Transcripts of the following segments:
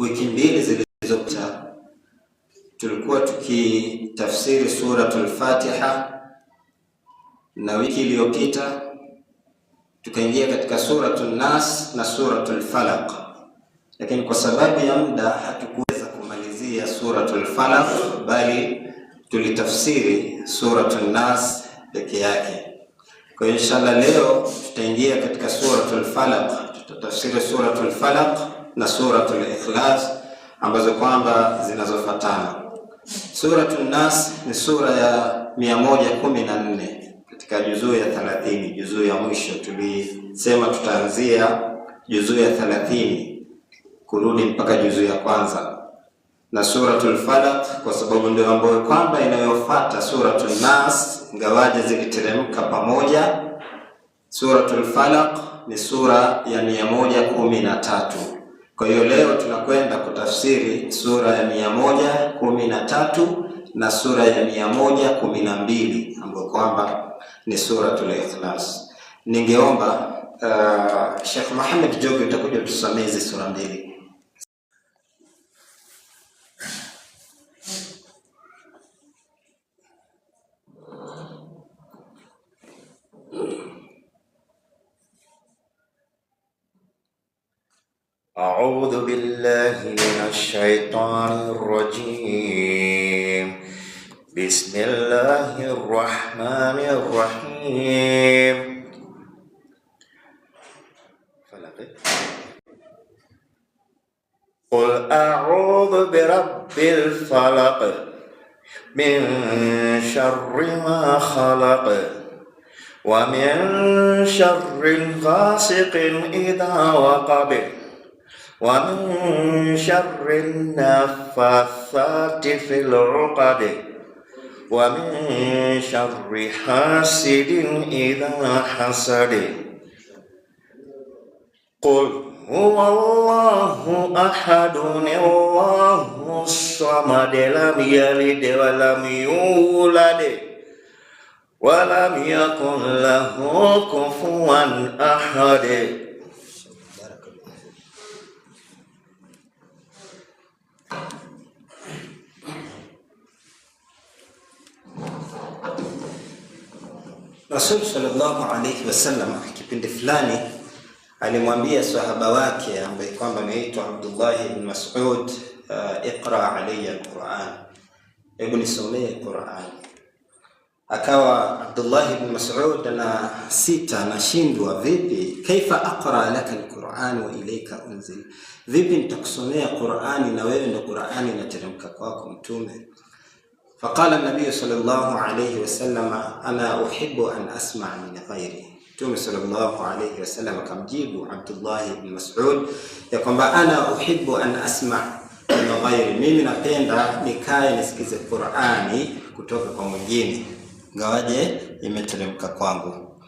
Wiki mbili zilizopita tulikuwa tukitafsiri Suratul Fatiha, na wiki iliyopita tukaingia katika Suratul Nas na Suratul Falaq, lakini kwa sababu ya muda hatukuweza kumalizia Suratul Falaq, bali tulitafsiri Suratul Nas peke yake. Kwa hiyo inshallah leo tutaingia katika Suratul Falaq, tutatafsiri Suratul Falaq na Suratul Ikhlas ambazo kwamba zinazofuatana. Suratul Nas ni sura ya 114 katika juzuu ya 30, juzuu ya mwisho. Tulisema tutaanzia juzuu ya 30 kurudi mpaka juzuu ya kwanza, na Suratul Falaq kwa sababu ndio ambayo kwamba inayofuata Suratul Nas, ingawaje ziliteremka pamoja. Suratul Falaq ni sura ya 113. Kwa hiyo leo tunakwenda kutafsiri sura ya 113 na sura ya 112 ambayo kwamba ni Suratul Ikhlas. Ningeomba Sheikh Muhammad Jogi utakuja tusomee hizi sura mbili. أعوذ بالله من الشيطان الرجيم. بسم الله الرحمن الرحيم. قل أعوذ برب الفلق من شر ما خلق ومن شر غاسق إذا وقب ومن شر النفاثات في العقد ومن شر حاسد إذا حسد. قل هو الله أحد الله الصمد لم يلد ولم يولد ولم يكن له كفوا أحد. Rasul sallallahu alayhi wasallam kipindi fulani alimwambia sahaba wake ambaye kwamba anaitwa Abdullah ibn Mas'ud, iqra alayya alquran, hebu nisomee Quran. Akawa Abdullah ibn Mas'ud ana sita, anashindwa vipi, kaifa aqra laka alquran wa ilayka unzil, vipi nitakusomea Qurani na wewe ndo Qurani inateremka kwako Mtume. Faqala nabiyu sallallahu alayhi wasallam ana uhibbu an asma min ghairi. Mtume sallallahu alayhi wasallam akamjibu Abdullah ibn Mas'ud ya kwamba ana uhibbu an asma min ghairi, mimi napenda nikae nisikize Qur'ani kutoka kwa mwingine, ingawaje imeteremka kwangu.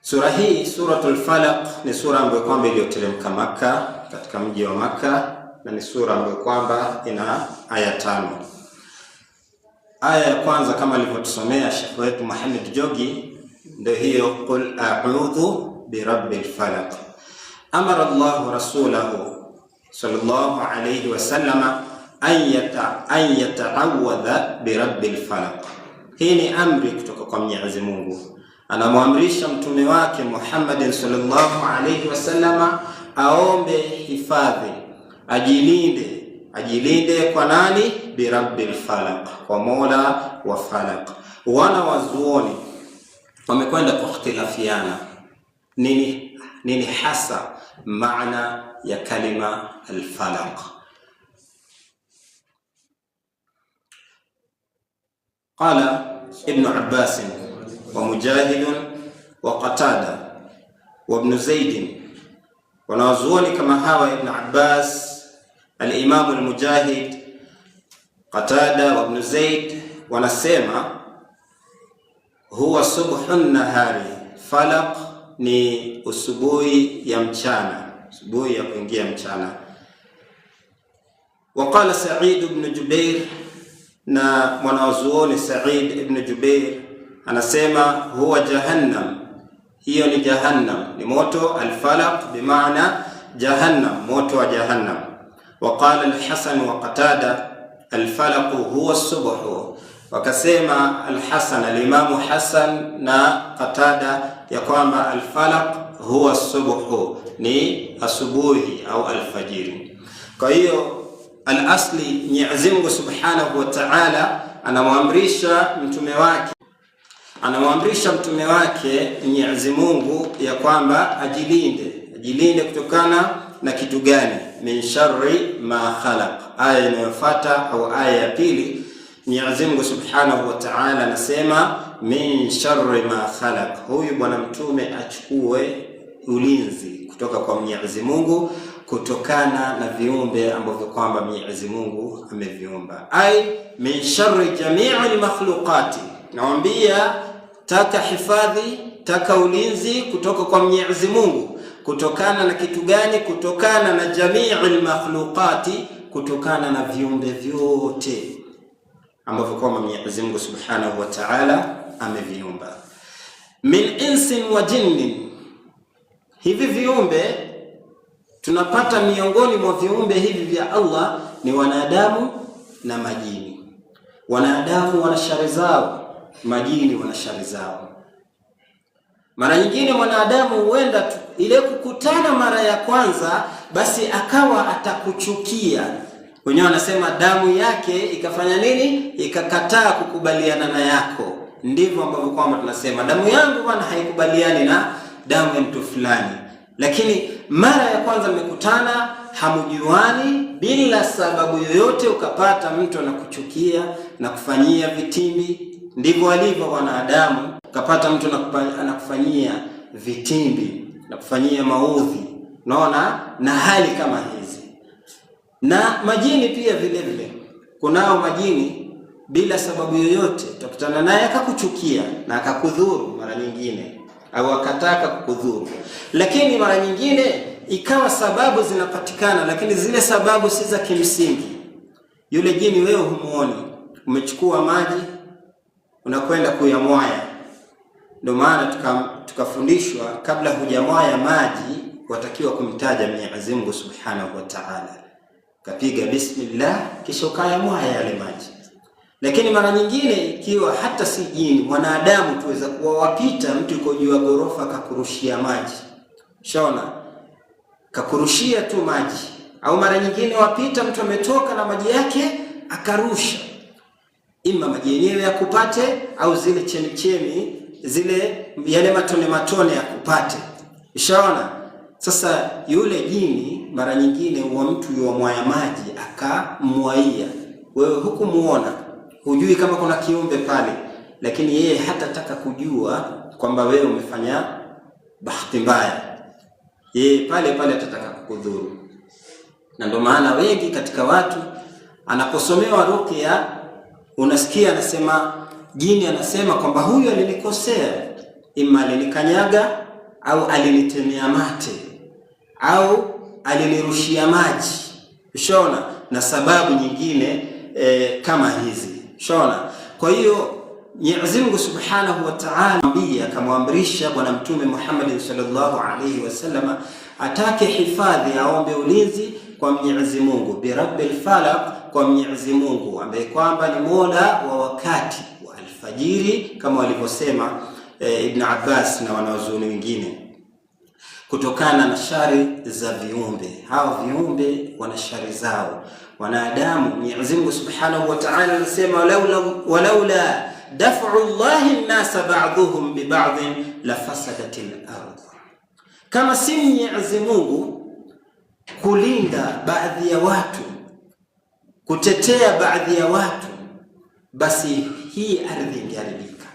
Sura hii Suratul Falaq ni sura ambayo kwamba iliyoteremka Makka, katika mji wa Makka, na ni sura ambayo kwamba ina aya 5. Aya ya kwanza kama alivyotusomea Sheikh wetu Muhammad Jogi ndio hiyo, qul a'udhu birabbil falaq. Amara Allahu rasulahu sallallahu alayhi wasallama an yata'awadha birabbil falaq. Hii ni amri kutoka kwa Mwenyezi Mungu, anamwamrisha mtume wake Muhammadin sallallahu alayhi wasallama aombe hifadhi, ajilinde. Ajilinde kwa nani? Birabbil falaq, kwa Mola wa falaq. Wana wazuoni wamekwenda kukhtilafiana nini hasa maana ya kalima alfalaq. Qala Ibnu Abbas wa Mujahid wa Qatada wa Ibn Zaid, wanawazuoni kama hawa Ibn Abbas, Al-Imamu Al-Mujahid, Qatada wa Ibn Zaid wanasema huwa subhun nahari, falaq ni usubuhi ya mchana, usubuhi ya kuingia mchana. Waqala Sa'id ibn Jubair, na mwanazuoni Sa'id ibn Jubair anasema huwa jahannam, Hiyo ni jahannam, ni moto. Alfalaq bimaana jahannam, moto wa jahannam. Waqala Alhasan wa Qatada alfalaqu huwa subhu, wakasema Alhasan, alimamu Hasan na Qatada ya kwamba alfalaq huwa subhu, ni asubuhi au alfajiri. Kwa hiyo alasli, Mwenyezi Mungu Subhanahu wa Ta'ala anamwamrisha mtume wake, anamwamrisha mtume wake Mwenyezi Mungu ya kwamba ajilinde, ajilinde kutokana na kitu gani? Min sharri ma khalaq. Aya inayofuata au aya ya pili, Mwenyezi Mungu Subhanahu wa Ta'ala anasema min sharri ma khalaq. Huyu bwana mtume achukue ulinzi kutoka kwa Mwenyezi Mungu kutokana na viumbe ambavyo kwamba Mwenyezi Mungu ameviumba, ai min sharri jamii makhluqati. Nawambia taka hifadhi, taka ulinzi kutoka kwa Mwenyezi Mungu kutokana na kitu gani? Kutokana na jamii makhluqati, kutokana na viumbe vyote ambavyo kwamba Mwenyezi Mungu Subhanahu wa Ta'ala ameviumba. Min insin wa jinnin, hivi viumbe tunapata miongoni mwa viumbe hivi vya Allah ni wanadamu na majini. Wanadamu wana shari zao, majini wana shari zao. Mara nyingine mwanadamu huenda tu ile kukutana mara ya kwanza, basi akawa atakuchukia. Wenyewe wanasema damu yake ikafanya nini? Ikakataa kukubaliana na yako. Ndivyo ambavyo kwamba tunasema damu yangu bwana haikubaliani na damu ya mtu fulani, lakini mara ya kwanza mmekutana, hamujuani, bila sababu yoyote, ukapata mtu anakuchukia na kufanyia vitimbi. Ndivyo alivyo wanadamu, ukapata mtu anakufanyia vitimbi na kufanyia maudhi, unaona, na hali kama hizi. Na majini pia vile vile, kunao majini bila sababu yoyote utakutana naye akakuchukia na akakudhuru mara nyingine, au akataka kukudhuru, lakini mara nyingine ikawa sababu zinapatikana, lakini zile sababu si za kimsingi. Yule jini wewe humuoni, umechukua maji unakwenda kuyamwaya. Ndio maana tukafundishwa kabla hujamwaya maji watakiwa kumtaja Mwenyezi Mungu Subhanahu wa Ta'ala, ukapiga bismillah, kisha ukayamwaya yale maji. Lakini mara nyingine ikiwa hata si jini, mwanadamu tuweza kuwa wapita, mtu yuko juu ya ghorofa akakurushia maji, shaona, kakurushia tu maji. Au mara nyingine wapita, mtu ametoka na maji yake akarusha, ima maji yenyewe yakupate au zile chemichemi zile yale matone matone yakupate, ushaona. Sasa yule jini mara nyingine huwa mtu yuwamwaya maji akamwaia wewe, hukumuona, hujui kama kuna kiumbe pale, lakini yeye hatataka kujua kwamba wewe umefanya bahati mbaya, yeye pale pale atataka kukudhuru. Na ndio maana wengi katika watu anaposomewa ruqya, unasikia anasema jini anasema kwamba huyu alinikosea, ima alinikanyaga au alinitemea mate au alinirushia maji, ushaona, na sababu nyingine kama hizi, ushaona. Kwa hiyo Mwenyezi Mungu Subhanahu wa Ta'ala akamwamrisha Bwana Mtume Muhammad sallallahu alaihi wasallam atake hifadhi, aombe ulinzi kwa Mwenyezi Mungu, birabbil falaq, kwa Mwenyezi Mungu ambaye kwamba ni Mola wa wakati wa alfajiri, kama walivyosema Ibn Abbas na wanazuoni wengine, kutokana na shari za viumbe. Hawa viumbe wana shari zao, wanadamu. Mwenyezi Mungu Subhanahu wa Ta'ala anasema walaula daf'u Allahi nnasa ba'dhuhum bi ba'dhin lafasadatil ardh, kama si Mwenyezi Mungu kulinda baadhi ya watu, kutetea baadhi ya watu, basi hii ardhi ingeharibika,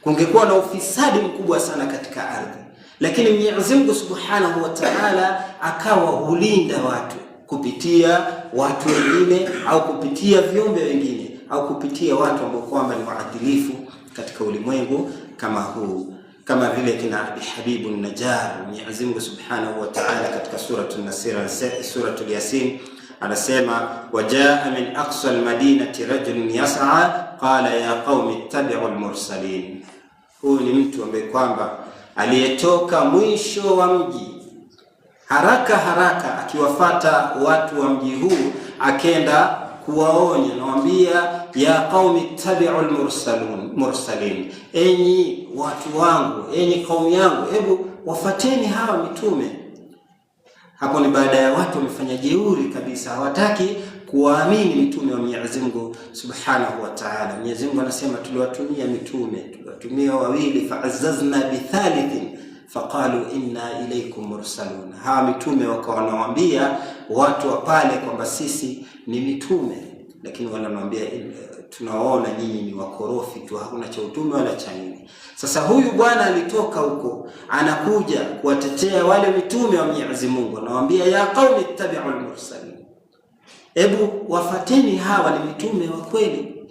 kungekuwa na ufisadi mkubwa sana katika ardhi. Lakini Mwenyezi Mungu Subhanahu wa Ta'ala akawa hulinda watu kupitia watu wengine au kupitia viumbe wengine au kupitia watu ambao kwamba ni waadilifu katika ulimwengu kama huu, kama vile kina Abi Habibu Najjar. Mwenyezi Mungu Subhanahu wa Ta'ala katika suratul Nasir, suratul Yasin anasema wajaa min aqsa almadinati rajulun yas'a qala ya qaumi ittabi'u almursalin. Huyu ni mtu ambaye kwamba aliyetoka mwisho wa mji haraka haraka akiwafata watu wa mji huu, akenda kuwaonya, nawaambia ya qaumi ittabi'u al-mursalin, enyi watu wangu, enyi kaumu yangu, hebu wafateni hawa mitume. Hapo ni baada ya watu wamefanya jeuri kabisa, hawataki kuwaamini mitume wa Mwenyezi Mungu Subhanahu wa Ta'ala. Mwenyezi Mungu anasema tuliwatumia mitume, tuliwatumia wawili, fa'azzazna bithalithin faqalu inna ilaykum mursalun. Hawa mitume wakawa wanawaambia watu wa pale kwamba sisi ni mitume, lakini wanamwambia tunawaona nyinyi ni wakorofi tu, hakuna cha utume wala cha nini. Sasa huyu bwana alitoka huko anakuja kuwatetea wale mitume wa Mwenyezi Mungu, anawaambia ya qaumi ittabi'u al-mursalin, hebu wafateni hawa ni mitume wa kweli.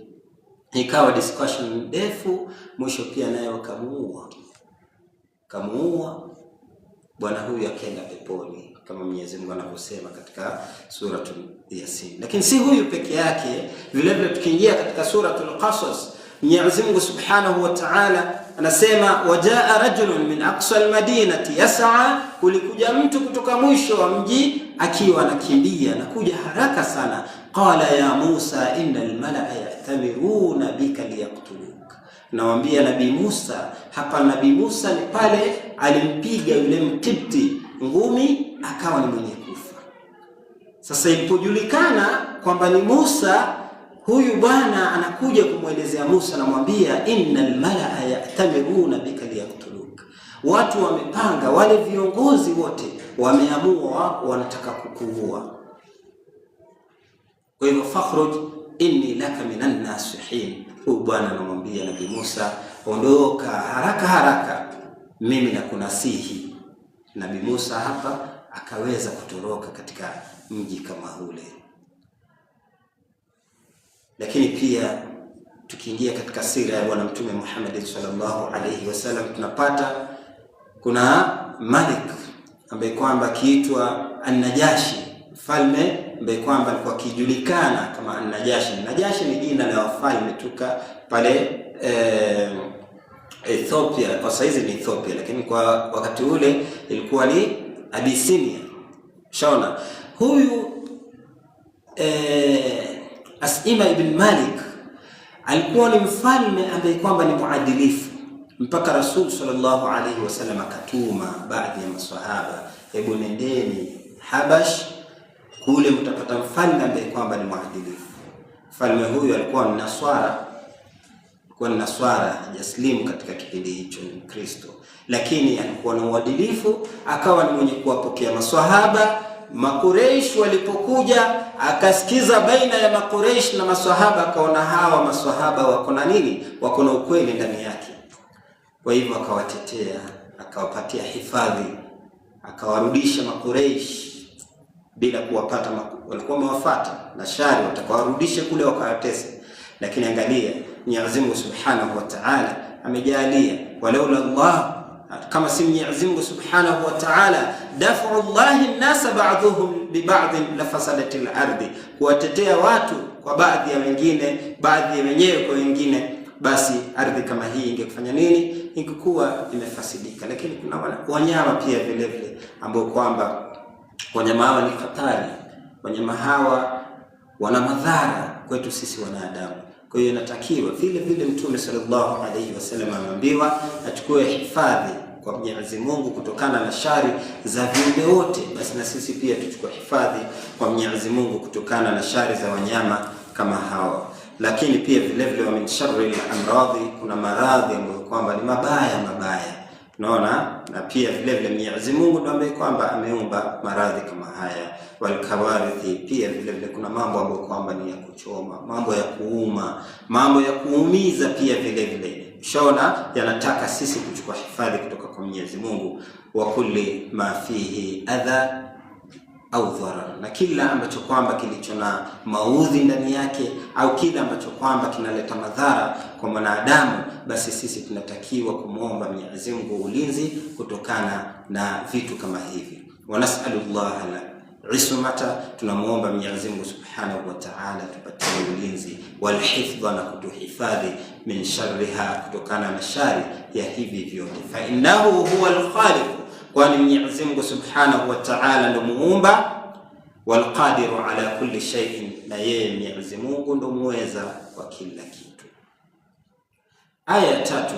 Ikawa discussion ndefu, mwisho pia naye wakamuua, kamuua bwana huyu akaenda peponi kama Mwenyezi Mungu anavyosema katika Suratul Yasin. Lakini si huyu peke yake, vile vile tukiingia katika Suratul Qasas, Mwenyezi Mungu Subhanahu wa Ta'ala anasema wajaa rajulun min aqsa almadinati yas'a, kulikuja mtu kutoka mwisho wa mji akiwa anakimbia na kuja haraka sana. Qala ya Musa innal malaa ya'tamiruna bika liyaktuluk. Nawaambia Nabii Musa hapa, Nabii Musa ni pale alimpiga yule Mkipti ngumi akawa ni mwenye kufa. Sasa ilipojulikana kwamba ni Musa, huyu bwana anakuja kumwelezea Musa, anamwambia innal malaa ya'tamiruna bika liyaktuluk, watu wamepanga, wale viongozi wote wameamua wanataka kukuua. Kwa hivyo fakhruj inni laka minan nasihin. Huyu bwana anamwambia Nabii Musa, ondoka haraka haraka, mimi nakunasihi. Nabii Musa hapa akaweza kutoroka katika mji kama ule. Lakini pia tukiingia katika sira ya Bwana Mtume Muhammad sallallahu alayhi wasallam, tunapata kuna Malik ambaye kwamba akiitwa An-Najashi, mfalme ambaye kwamba alikuwa akijulikana kama An-Najashi. Najashi ni jina la wafalme tuka pale Ethiopia. Kwa saizi ni Ethiopia, lakini kwa wakati ule ilikuwa ni Abyssinia. Shaona huyu Asima ibn Malik alikuwa ni mfalme ambaye kwamba ni muadilifu, mpaka Rasul sallallahu alaihi wasallam akatuma baadhi ya maswahaba, hebu nendeni Habash, kule mtapata mfalme ambaye kwamba ni muadilifu. Mfalme huyu alikuwa ni Naswara, alikuwa ni Naswara, hajaslimu katika kipindi hicho, ni Mkristo, lakini alikuwa na uadilifu, akawa ni mwenye kuwapokea maswahaba. Makureish walipokuja akasikiza baina ya Makureish na maswahaba, akaona hawa maswahaba wako na nini, wako na ukweli ndani yake. Kwa hivyo akawatetea, akawapatia hifadhi, akawarudisha Makureish bila kuwapata. Walikuwa wamewafata na shari, watakawarudishe kule wakawatese, lakini angalia, Mwenyezi Mungu Subhanahu wa Ta'ala amejalia, walaula Allah, kama si Mwenyezi Mungu Subhanahu wa Ta'ala, dafu Allahi nnasa ba'dhuhum bi ba'dhin la fasadatil ardi, kuwatetea watu kwa baadhi ya wengine, baadhi ya wenyewe kwa wengine, basi ardhi kama hii ingekufanya nini? Ingekuwa imefasidika. Lakini kuna wanyama pia vile vile ambao kwamba wanyama hawa ni hatari, wanyama hawa wana madhara kwetu sisi wanadamu. Kwa hiyo inatakiwa vile vile Mtume sallallahu alaihi wasallam ameambiwa achukue hifadhi kwa Mwenyezi Mungu kutokana na shari za viumbe wote, basi na sisi pia tuchukue hifadhi kwa Mwenyezi Mungu kutokana na shari za wanyama kama hawa. Lakini pia vile vile wa min sharri al-amradhi, kuna maradhi ambayo kwamba ni mabaya mabaya, tunaona. Na pia vile vile Mwenyezi Mungu ndiye ambaye kwamba ameumba maradhi kama haya. Walkawarithi, pia vile vile kuna mambo ambayo kwamba ni ya kuchoma, mambo ya kuuma, mambo ya kuumiza pia vile vile, shaona, yanataka sisi kuchukua hifadhi kutoka kwa Mwenyezi Mungu. Wa kulli ma fihi adha au dharar, na kila ambacho kwamba kilicho na maudhi ndani yake au kila ambacho kwamba kinaleta madhara kwa mwanadamu, basi sisi tunatakiwa kumwomba Mwenyezi Mungu ulinzi kutokana na vitu kama hivi. Wanasalullah ismata, tunamuomba Mwenyezi Mungu Subhanahu wa Ta'ala tupatie ulinzi, walhifdha, na kutuhifadhi Min sharriha, kutokana na shari ya hivi vyote. Fa innahu huwa al-khaliq, kwani Mwenyezi Mungu Subhanahu wa Ta'ala ndo muumba, walqadiru ala kulli shay'in, na yeye Mwenyezi Mungu ndo muweza wa kila kitu. Aya ya tatu,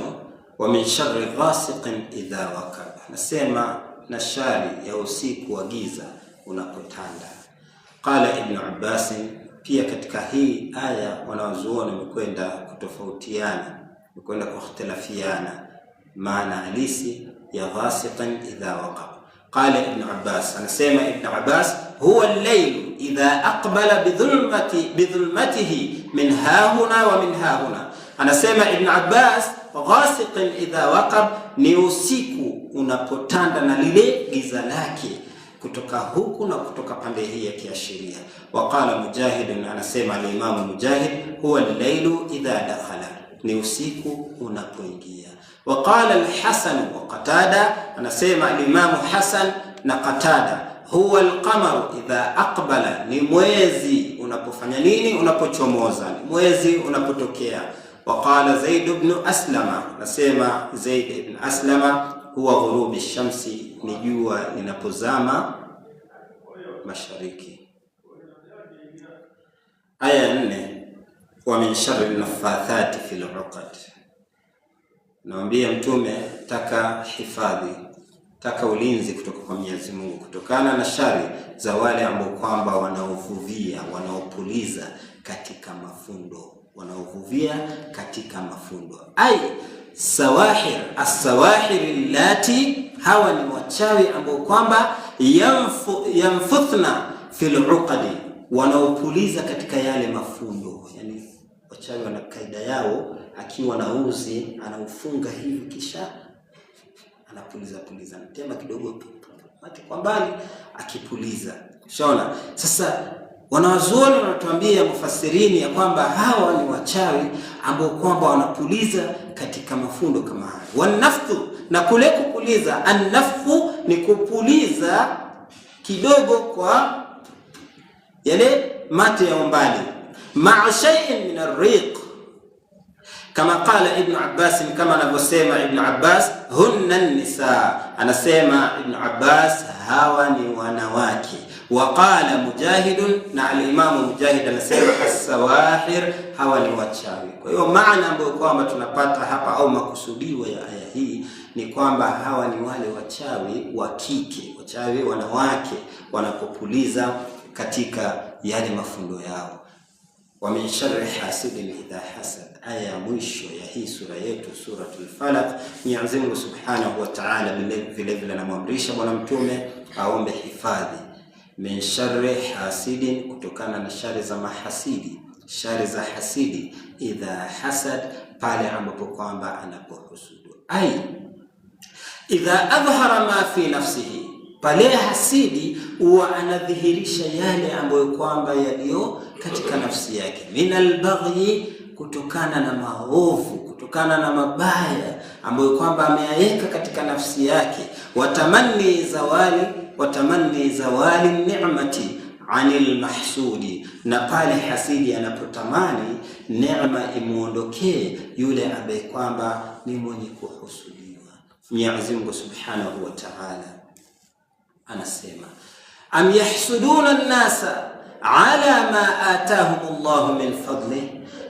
wa min sharri ghasiqin idha waqab, nasema na shari ya usiku wa giza unapotanda. Qala Ibn Abbas, pia katika hii aya wanawazuoni wamekwenda kutofautiana, wamekwenda kukhtilafiana maana halisi ya ghasiqin idha waqab. Qala Ibn Abbas, anasema Ibn Abbas, huwa al-lailu idha aqbala bidhulmatihi min hahuna wa min hahuna. Anasema Ibn Abbas, ghasiqin idha waqab ni usiku unapotanda na lile giza lake kutoka huku na kutoka pande hii ya kiashiria. Waqala Mujahid, anasema alimamu Mujahid, huwa al-lailu idha dakhala, ni usiku unapoingia. Waqala al-Hasan wa Qatada, anasema alimamu Hasan na Qatada, huwa al-qamaru idha aqbala, ni mwezi unapofanya nini? Unapochomoza, ni mwezi unapotokea. Waqala Zaid ibn Aslama, anasema Zaid ibn Aslama, huwa ghurubi shamsi, ni jua linapozama mashariki. Aya ya nne, wa min sharri nafathati fil uqad, naambia Mtume taka hifadhi, taka ulinzi kutoka kwa Mwenyezi Mungu kutokana na shari za wale ambao kwamba wanaovuvia, wanaopuliza katika mafundo, wanaovuvia katika mafundo, ai sawahir assawahir allati, hawa ni wachawi ambao kwamba yamfuthna fil uqadi, wanaopuliza katika yale mafundo. Yani wachawi wana kaida yao, akiwa na uzi anaufunga hivi, kisha anapuliza puliza, mtema kidogo mate kwa mbali, akipuliza. Shaona sasa wanawazuoni wanatuambia mufasirini ya kwamba hawa ni wachawi ambao kwamba wanapuliza katika mafundo kama haya. Wanaftu, na kule kupuliza, annafhu ni kupuliza kidogo kwa yale mate ya umbali, maa shay'in min arriq, kama qala Ibn Abbas, kama anavyosema Ibn Abbas, hunna nisa, anasema Ibn Abbas hawa ni wanawake. Waqala Mujahidun, na alimamu Mujahid anasema assawahir, hawa ni wachawi. Kwa hiyo maana ambayo kwamba tunapata hapa au makusudio ya aya hii ni kwamba hawa ni wale wachawi wa kike, wachawi wanawake wanapopuliza katika yale mafundo yao. Wa min sharri hasidin idha hasad. Aya ya mwisho ya hii sura yetu, Suratul Falaq. Mwenyezi Mungu Subhanahu wa Ta'ala vile vile anamwamrisha Bwana Mtume aombe hifadhi min sharri hasidin, kutokana na shari za mahasidi, shari za hasidi, idha hasad, pale ambapo kwamba anapohusudu, ai idha adhhara ma fi nafsihi, pale hasidi huwa anadhihirisha yale ambayo kwamba yaliyo katika nafsi yake, min albaghi, kutokana na maovu, kutokana na mabaya ambayo kwamba ameyaweka katika nafsi yake, watamanni zawali watamanni zawali ni'mati anil mahsudi, na pale hasidi anapotamani neema imuondokee yule ambaye kwamba ni mwenye kuhusudiwa. Mwenyezi Mungu Subhanahu wa Ta'ala anasema am yahsuduna nnasa ala ma atahum Allahu min fadlih,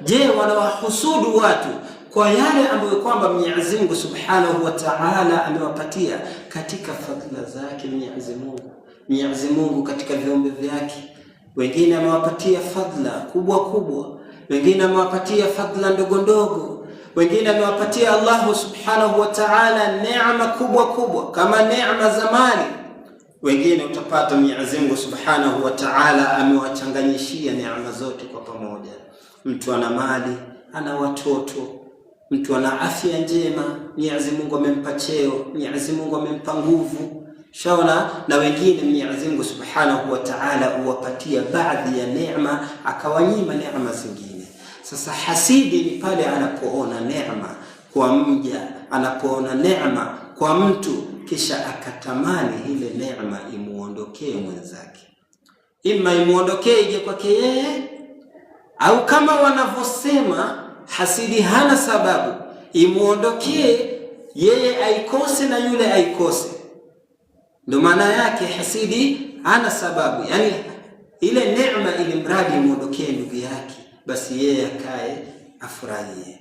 je, wanawahusudu watu kwa yale ambayo kwamba Mwenyezi Mungu Subhanahu wa Ta'ala amewapatia katika fadhila zake. Mwenyezi Mungu, Mwenyezi Mungu katika viumbe vyake, wengine amewapatia fadhila kubwa kubwa, wengine amewapatia fadhila ndogo ndogo, wengine amewapatia Allahu Subhanahu wa Ta'ala neema kubwa kubwa kama neema za mali, wengine utapata Mwenyezi Mungu Subhanahu wa Ta'ala amewachanganyishia neema zote kwa pamoja. Mtu ana mali, ana watoto, mtu ana afya njema, Mwenyezi Mungu amempa cheo, Mwenyezi Mungu amempa nguvu, shaona. Na wengine Mwenyezi Mungu Subhanahu wa Ta'ala huwapatia baadhi ya neema akawanyima neema zingine. Sasa hasidi ni pale anapoona neema kwa mja, anapoona neema kwa mtu, kisha akatamani ile neema imuondokee mwenzake, ima imuondokee ije kwake yeye, au kama wanavyosema Hasidi hana sababu, imuondokee yeye aikose na yule aikose. Ndio maana yake hasidi hana sababu, yani ile neema ili mradi imuondokee ndugu yake, basi yeye akae afurahie.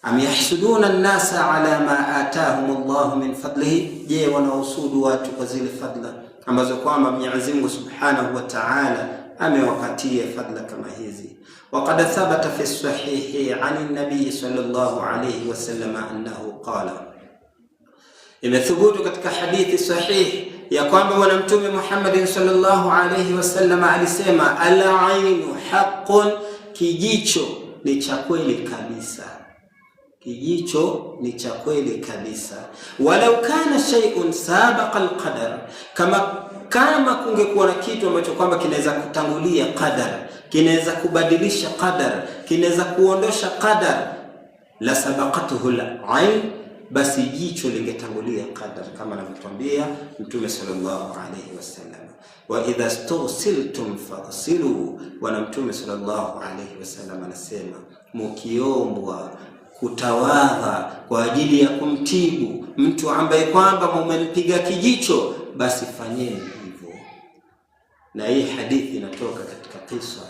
Am yahsuduna nnasa ala ma atahum Allahu min fadlihi, je, wanahusudu watu kwa zile fadla ambazo kwamba Mwenyezi Mungu Subhanahu wa Ta'ala amewapatia fadla kama hizi. Waqad thabata fi sahihi an nabii sallallahu alayhi wasallam annahu qala, imethubutu katika hadithi sahihi ya kwamba Bwana Mtume Muhammadin sallallahu alayhi wasallam alisema, al-ainu haqqun, kijicho ni cha kweli kabisa, kijicho ni cha kweli kabisa. Walau kana shay'un sabaqa alqadar, kama kungekuwa na kitu ambacho kwamba kinaweza kutangulia qadar, kinaweza kubadilisha qadar, kinaweza kuondosha qadar, la sabaqatuhu al-ain, basi jicho lingetangulia qadar, kama anavyotwambia Mtume sallallahu alayhi wasallam. Wa idha stughsiltum faghsilu, Bwana Mtume sallallahu alayhi wasallam anasema mukiombwa kutawadha kwa ajili ya kumtibu mtu ambaye kwamba mumempiga kijicho, basi fanyeni hivyo. Na hii hadithi inatoka katika kisa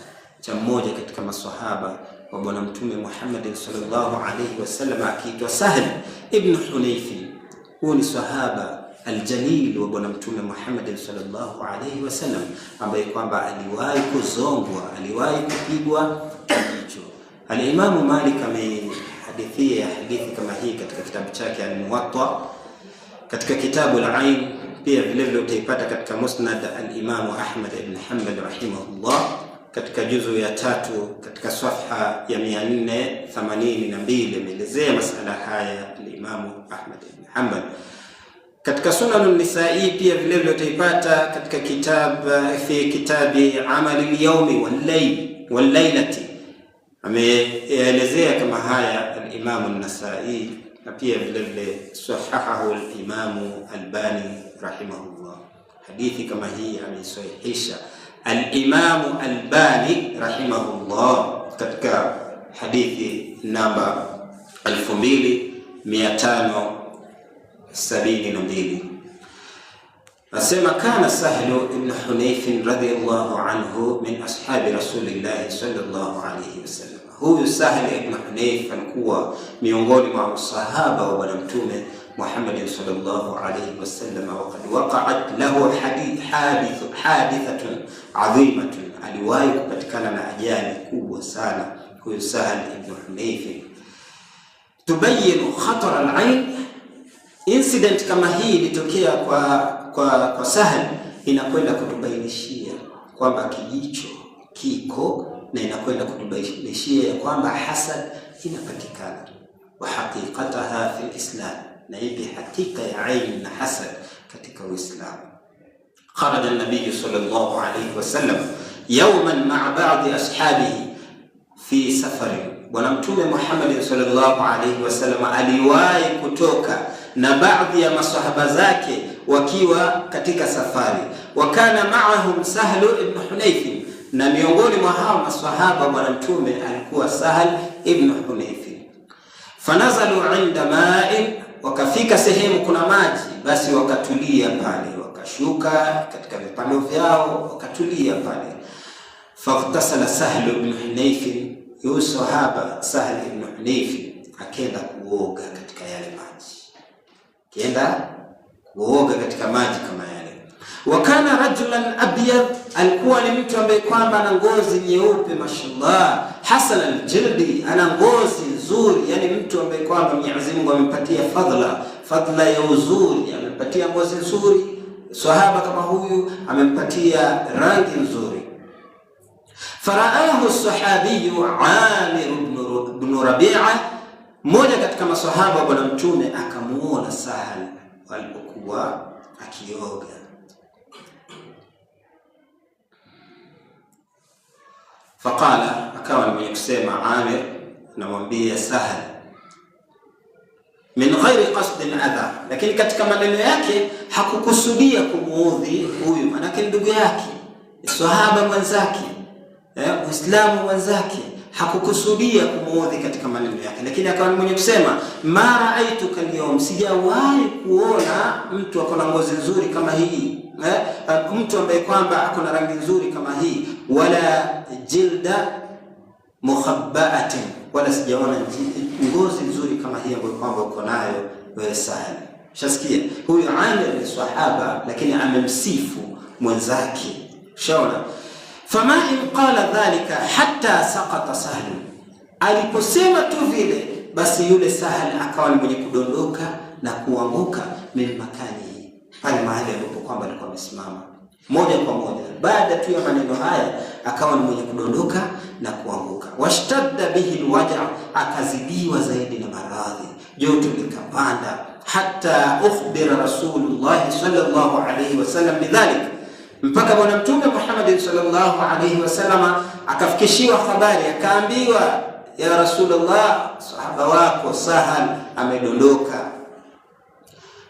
cha mmoja katika maswahaba wa Bwana Mtume Muhammad sallallahu alayhi wasallam akiitwa Sahl ibn Hunayfi. Huyu ni sahaba aljalil wa Bwana Mtume Muhammad sallallahu alayhi wasallam ambaye kwamba aliwahi kuzongwa, aliwahi kupigwa kijicho. Alimamu Malik amehadithia hadithi kama hii katika kitabu chake Al-Muwatta, katika kitabu Al-Ain, pia vile vile utaipata katika Musnad Al-Imamu Ahmad ibn Hanbal rahimahullah, katika juzu ya 3 katika safha ya 482 ameelezea masala haya Al-Imamu Ahmad ibn Hanbal. Katika Sunan An-Nisa'i pia vile vile utaipata katika kitab fi kitabi Amali al-Yawmi wal-Lailati, ameelezea kama haya al-Imam An-Nasa'i, na pia vile vile sahahahu al-Imam Albani rahimahullah. Hadithi kama hii ameisahihisha al-Imam Albani rahimahullah katika hadithi namba 2572. Asema kana Sahlu ibn Hunayf radhiyallahu anhu min ashabi Rasulillahi sallallahu alayhi wasallam. Huyu Sahl ibn Hunayf alikuwa miongoni mwa masahaba wa Bwana Mtume Muhammad sallallahu alayhi wasallam. Waqad waqa'at lahu hadithatun adhimatun, aliwahi kupatikana na ajali kubwa sana huyu Sahl ibn Hunayf. Tubayinu khatar al-ain, incident kama hii ilitokea kwa Sahl, inakwenda kutubainishia kwamba kijicho kiko na inakwenda kutubainishia kwamba hasad inapatikana, wa haqiqataha fi al-Islam, na ipi hakika ya ain na hasad katika Uislamu. Kharaja an-nabiy sallallahu alayhi wasallam yawman ma'a ba'd ashabihi fi safarin, Bwana Mtume Muhammad sallallahu alayhi wasallam aliwahi kutoka na baadhi ya masahaba zake wakiwa katika safari. Wakana maahum Sahlu ibn Hunayf, na miongoni mwa hao masahaba Bwana Mtume alikuwa Sahl ibn Hunayf. Fanazalu inda ma'in, wakafika sehemu kuna maji, basi wakatulia pale, wakashuka katika vipando vyao wakatulia pale. Faghtasala Sahl ibn Hunayf, yu sahaba Sahl ibn Hunayf akenda kuoga katika yale maji, kienda kuoga katika maji kama yale. Wakana rajulan abyad, alikuwa ni mtu ambaye kwamba ana ngozi nyeupe, mashallah, hasan aljildi, ana ngozi nzuri, yani mtu ambaye kwamba Mwenyezi Mungu amempatia fadhila ya uzuri, amempatia ngozi nzuri. Sahaba kama huyu amempatia rangi nzuri. Faraahu sahabiyu Amir ibn Rabi'a, mmoja katika masahaba bwana Mtume akamuona Sahal alipokuwa akioga. Faqala, akawa ni mwenye kusema Amir, namwambia Sahal min ghairi qasdin adha, lakini katika maneno yake hakukusudia kumuudhi huyu, manake ndugu yake, sahaba mwenzake, Muislamu mwenzake, Hakukusudia kumuudhi katika maneno yake, lakini akawa ni mwenye kusema ma raaituka alyawm, sijawahi kuona mtu ako na ngozi nzuri kama hii, mtu ambaye kwamba ako na rangi nzuri kama hii, wala jilda mukhabbaatin, wala sijaona ngozi nzuri kama hii ambayo kwamba uko nayo wewe Sahal. Shasikia huyu Amir ni sahaba, lakini amemsifu mwenzake. Shaona fama in qala dhalika hatta saqata Sahl, aliposema tu vile, basi yule Sahl akawa ni mwenye kudondoka na kuanguka min makanihi, pale mahali ambapo kwamba alikuwa amesimama moja kwa moja. Baada tu ya maneno haya akawa ni mwenye kudondoka na kuanguka. Washtadda bihi alwaja, akazidiwa zaidi na maradhi, joto likapanda. Hatta ukhbira Rasulullah sallallahu alayhi wasallam bidhalik, mpaka Bwana Mtume Muhammad sallallahu alayhi wasallam akafikishiwa habari, akaambiwa ya Rasulullah, sahaba wako Sahal amedondoka.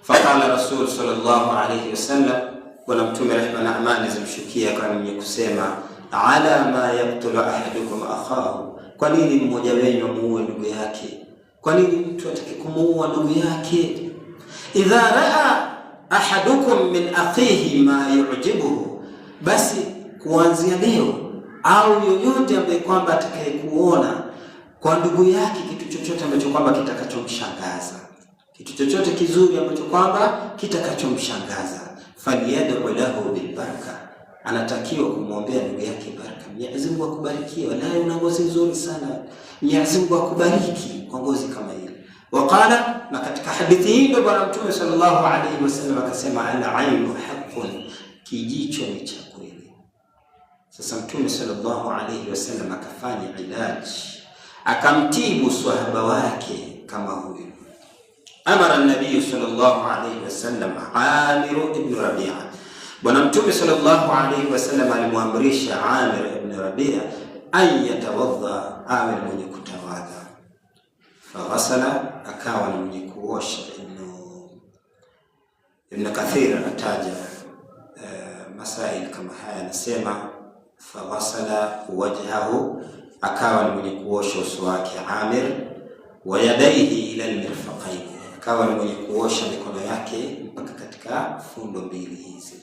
Faqala Rasul sallallahu alayhi wasallam, Bwana Mtume rehma na amani zimshukia akawa mwenye kusema ala ma yaktulu ahadukum akhahu, kwa nini mmoja wenu amuue ndugu yake? Kwa nini mtu atake kumuua ndugu yake? Idha raa ahadukum min akhihi ma yujibuhu, basi kuanzia leo au yoyote ambaye kwamba atakayekuona kwa ndugu yake kitu chochote ambacho kwamba kitakachomshangaza, kitu chochote kizuri ambacho kwamba kitakachomshangaza, falyad'u lahu bilbaraka, anatakiwa kumwombea ndugu yake baraka. Mwenyezi Mungu akubarikie, walahi una ngozi nzuri sana, Mwenyezi Mungu akubariki kwa ngozi kama ile. Waqala, na katika hadithi hii ndio Bwana Mtume sallallahu alaihi wasallam akasema, al ainu haqqun, kijicho ni cha kweli. Sasa Mtume sallallahu alaihi wasallam akafanya ilaji, akamtibu swahaba wake kama huyu. Amara nabiyu sallallahu alaihi wasallam Amir ibn Rabi'a, Bwana Mtume sallallahu alaihi wasallam alimwamrisha Amir ibn Rabi'a an yatawadha, awe mwenye kutawadha. Faghasala, akawa ni mwenye kuosha. Ibn Kathir anataja masail kama haya, anasema faghasala wajhahu, akawa ni mwenye kuosha uso wake Amir, wa yadaihi ila almirfaqaini, akawa ni mwenye kuosha mikono yake mpaka katika fundo mbili hizi,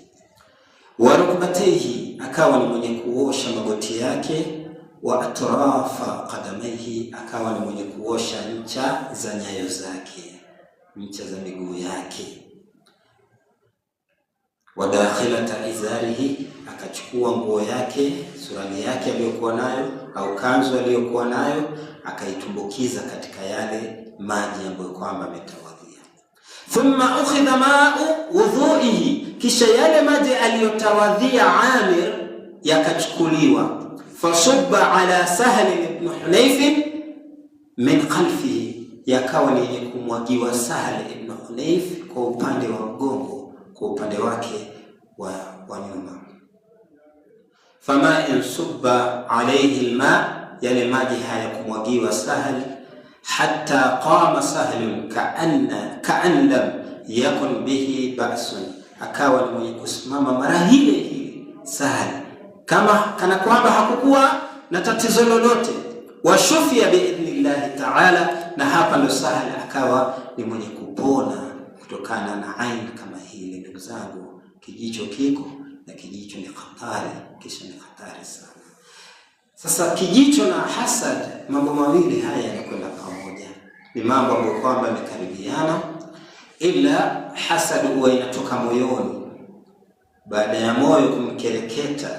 wa rukbataihi, akawa ni mwenye kuosha magoti yake, wa atrafa qadamaihi, akawa ni mwenye kuosha ncha za nyayo zake, ncha za miguu yake, wa dakhilata izarihi, akachukua nguo yake, surali yake aliyokuwa nayo au kanzu aliyokuwa nayo, akaitumbukiza katika yale maji ambayo kwamba ametawadhia. Thumma ukhidha ma'u wudhuihi, kisha yale maji aliyotawadhia Amir yakachukuliwa. Fasubba ala Sahl ibn Hunayf min khalfihi, yakawa ni yenye kumwagiwa Sahl ibn Hunayf kwa upande wa mgongo, kwa upande wake wa nyuma. Fama in subba alayhi alma, yale maji hayakumwagiwa Sahl, hatta qama Sahlun kaan lam yakun bihi ba'sun, akawa ni mwenye kusimama mara hile hile Sahl kama kana kwamba hakukuwa na tatizo lolote. Washufia biidhnillahi taala, na hapa ndo Sahl akawa ni mwenye kupona kutokana na ain kama hili. Ndugu zangu, kijicho kiko na kijicho ni hatari, kisha ni hatari sana. Sasa kijicho na hasad, mambo mawili haya yanakwenda pamoja, ni mambo ambayo kwamba yamekaribiana, ila hasad huwa inatoka moyoni, baada ya moyo kumkereketa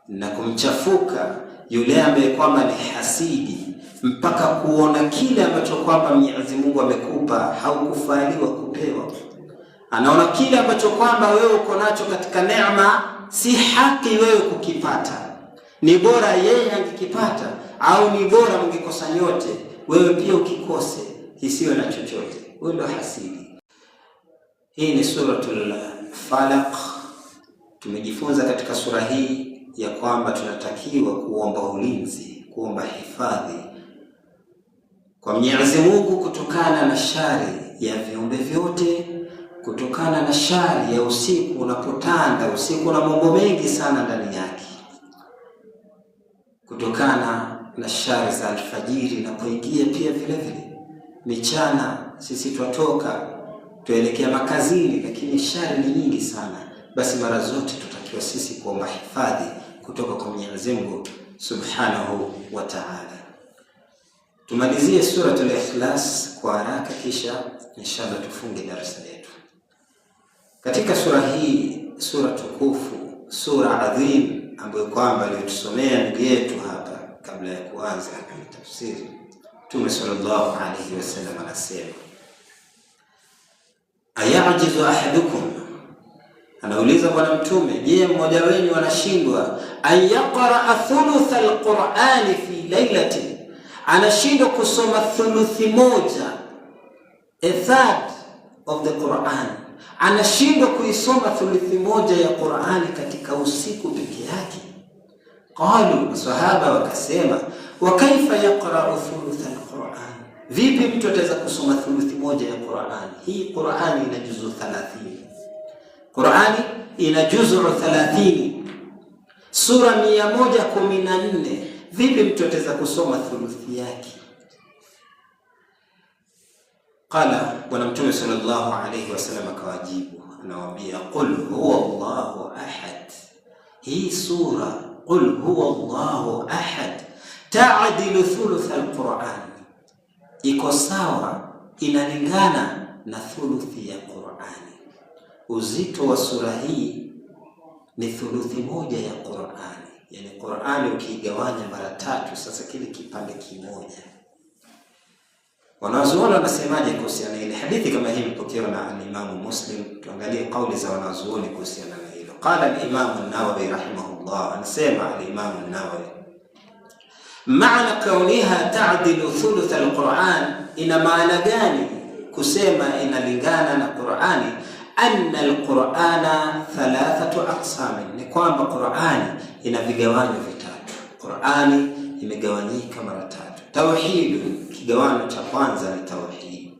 na kumchafuka yule ambaye kwamba ni hasidi, mpaka kuona kile ambacho kwamba Mwenyezi Mungu amekupa haukufaliwa kupewa. Anaona kile ambacho kwamba wewe uko nacho katika neema si haki wewe kukipata, ni bora yeye angekipata, au ni bora mngekosa nyote, wewe pia ukikose, isiwe na chochote. Huyo ndo hasidi. Hii ni Suratul Falaq. Tumejifunza katika sura hii ya kwamba tunatakiwa kuomba ulinzi, kuomba hifadhi kwa Mwenyezi Mungu kutokana na shari ya viumbe vyote, kutokana na shari ya usiku unapotanda. Usiku una mambo mengi sana ndani yake, kutokana na shari za alfajiri na kuingia pia vile vile michana. Sisi twatoka tuelekea makazini, lakini shari ni nyingi sana. Basi mara zote tutakiwa sisi kuomba hifadhi kutoka kwa Mwenyezi Mungu Subhanahu wa Ta'ala. Tumalizie Suratul Ikhlas kwa haraka, kisha inshallah tufunge darasa letu. Katika sura hii, sura tukufu, sura adhim ambayo kwamba aliyotusomea ndugu yetu hapa kabla ya kuanza tafsiri, Mtume sallallahu alayhi wasallam anasema, ayajizu ahadukum, anauliza Bwana Mtume, je, mmoja wenu anashindwa an yaqraa thulutha alqur'ani fi lailatin, anashindwa kusoma thuluthi moja, a third of the Quran, anashindwa kuisoma thuluthi moja ya Qur'ani katika usiku peke yake. Qalu, masahaba wakasema, wa kaifa yaqra'u thulutha alquran, vipi mtu ataweza kusoma thuluthi moja ya Qur'ani? Hii Qur'ani ina juzu 30, Qur'ani ina juzu 30, sura 114. Vipi mtu ataweza kusoma thuluthi yake? Qala, Bwana Mtume sallallahu alayhi wasallam akawajibu, anawaambia qul huwa Allahu ahad. Hii sura qul huwa Allahu ahad ta'dilu thuluth alquran, iko sawa, inalingana na thuluthi ya Qurani. Uzito wa sura hii ni thuluthi moja ya Qurani, yani Qurani ukiigawanya mara tatu, sasa kile kipande kimoja. Wanazuoni wanasemaje kuhusiana ile hadithi kama hii imepokewa na al-Imamu Muslim? Tuangalie kauli za wanazuoni kuhusiana na hilo. Qala al-Imamu an-Nawawi rahimahullah, anasema al-Imamu an-Nawawi, maana kauniha ta'dilu thuluth al-Quran, ina maana gani kusema inalingana na Qurani? Anna al-Qurana thalathatu aqsamin, ni kwamba Qurani ina vigawanyo vitatu. Qurani imegawanyika mara tatu. Tauhid, kigawanyo cha kwanza ni tauhid.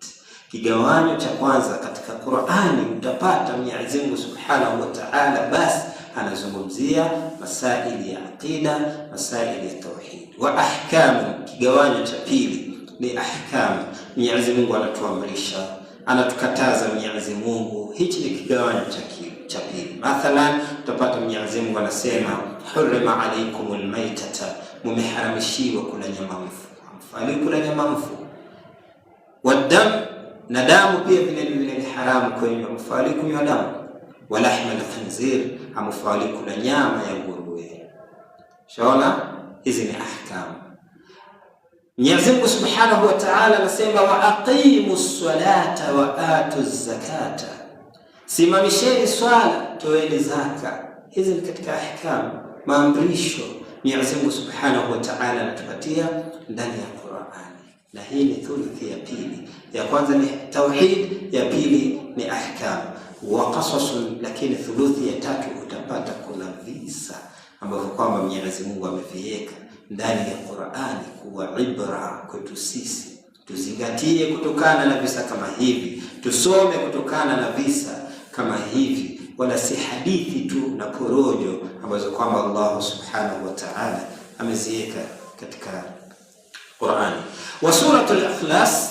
Kigawanyo cha kwanza katika Qur'ani utapata Mwenyezi Mungu Subhanahu wa Ta'ala basi anazungumzia masaili ya aqida, masaili ya tauhid. Wa ahkamu, kigawanyo cha pili ni ahkamu. Mwenyezi Mungu anatuamrisha, anatukataza Mwenyezi Mungu. Hichi ni kigawanyo cha pili. Mathalan, utapata Mwenyezi Mungu anasema hurrima alaykumul maitata, mumeharamishiwa kula nyama mfu, hamfai kula nyama mfu. Wadam, na damu pia vile vile ni haramu kwenu, hamfai kunywa damu. Walahma alkhinzir, hamfai kula nyama ya nguruwe. Shaona, hizi ni ahkamu. Mwenyezi Mungu Subhanahu wa Ta'ala anasema wa aqimu ssalata wa atu zakata, simamisheni swala, toeni zaka. Hizi ni katika ahkamu, maamrisho Mwenyezi Mungu Subhanahu wa Ta'ala anatupatia ndani ya Qur'ani, na hii ni thuluthi ya pili. Ya kwanza ni tauhid, ya pili ni ahkam wa qasasun, lakini thuluthi ya tatu utapata kuna visa ambavyo kwamba Mwenyezi Mungu ameviweka ndani ya Qur'ani kuwa ibra kwetu sisi, tuzingatie kutokana na visa kama hivi, tusome kutokana na visa kama hivi, wala si hadithi tu na porojo ambazo kwamba Allah Subhanahu wa Ta'ala ameziweka katika Qur'ani. Wa suratul Ikhlas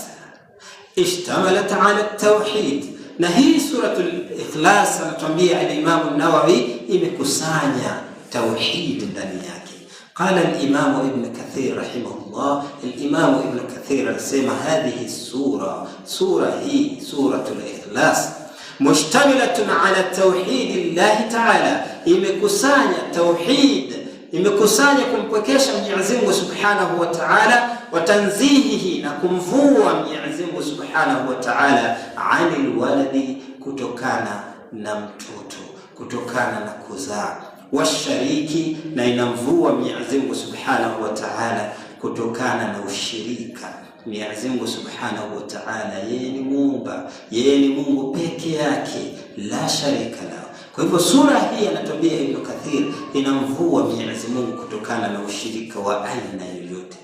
ishtamalat ala tauhid, na hii suratul Ikhlas anatuambia al-Imam an-Nawawi imekusanya tauhid ndani yake. Qala al-Imam Ibn Kathir rahimahullah, al-Imam Ibn Kathir anasema hadhihi sura, sura hii suratul Ikhlas mushtamilatun ala tauhidi llahi taala, imekusanya tauhid, imekusanya kumpwekesha Mwenyezi Mungu Subhanahu wa Ta'ala, wa tanzihihi, na kumvua Mwenyezi Mungu Subhanahu wa Ta'ala anil waladi, kutokana na mtoto, kutokana na kuzaa, washariki, na inamvua Mwenyezi Mungu Subhanahu wa Ta'ala kutokana na ushirika. Mwenyezi Mungu Subhanahu wa Ta'ala, yeye ni muumba, yeye ni Mungu peke yake, la sharika lahu. Kwa hivyo sura hii anatuambia Ibn Kathir inamvua Mwenyezi Mungu kutokana na ushirika wa aina yoyote.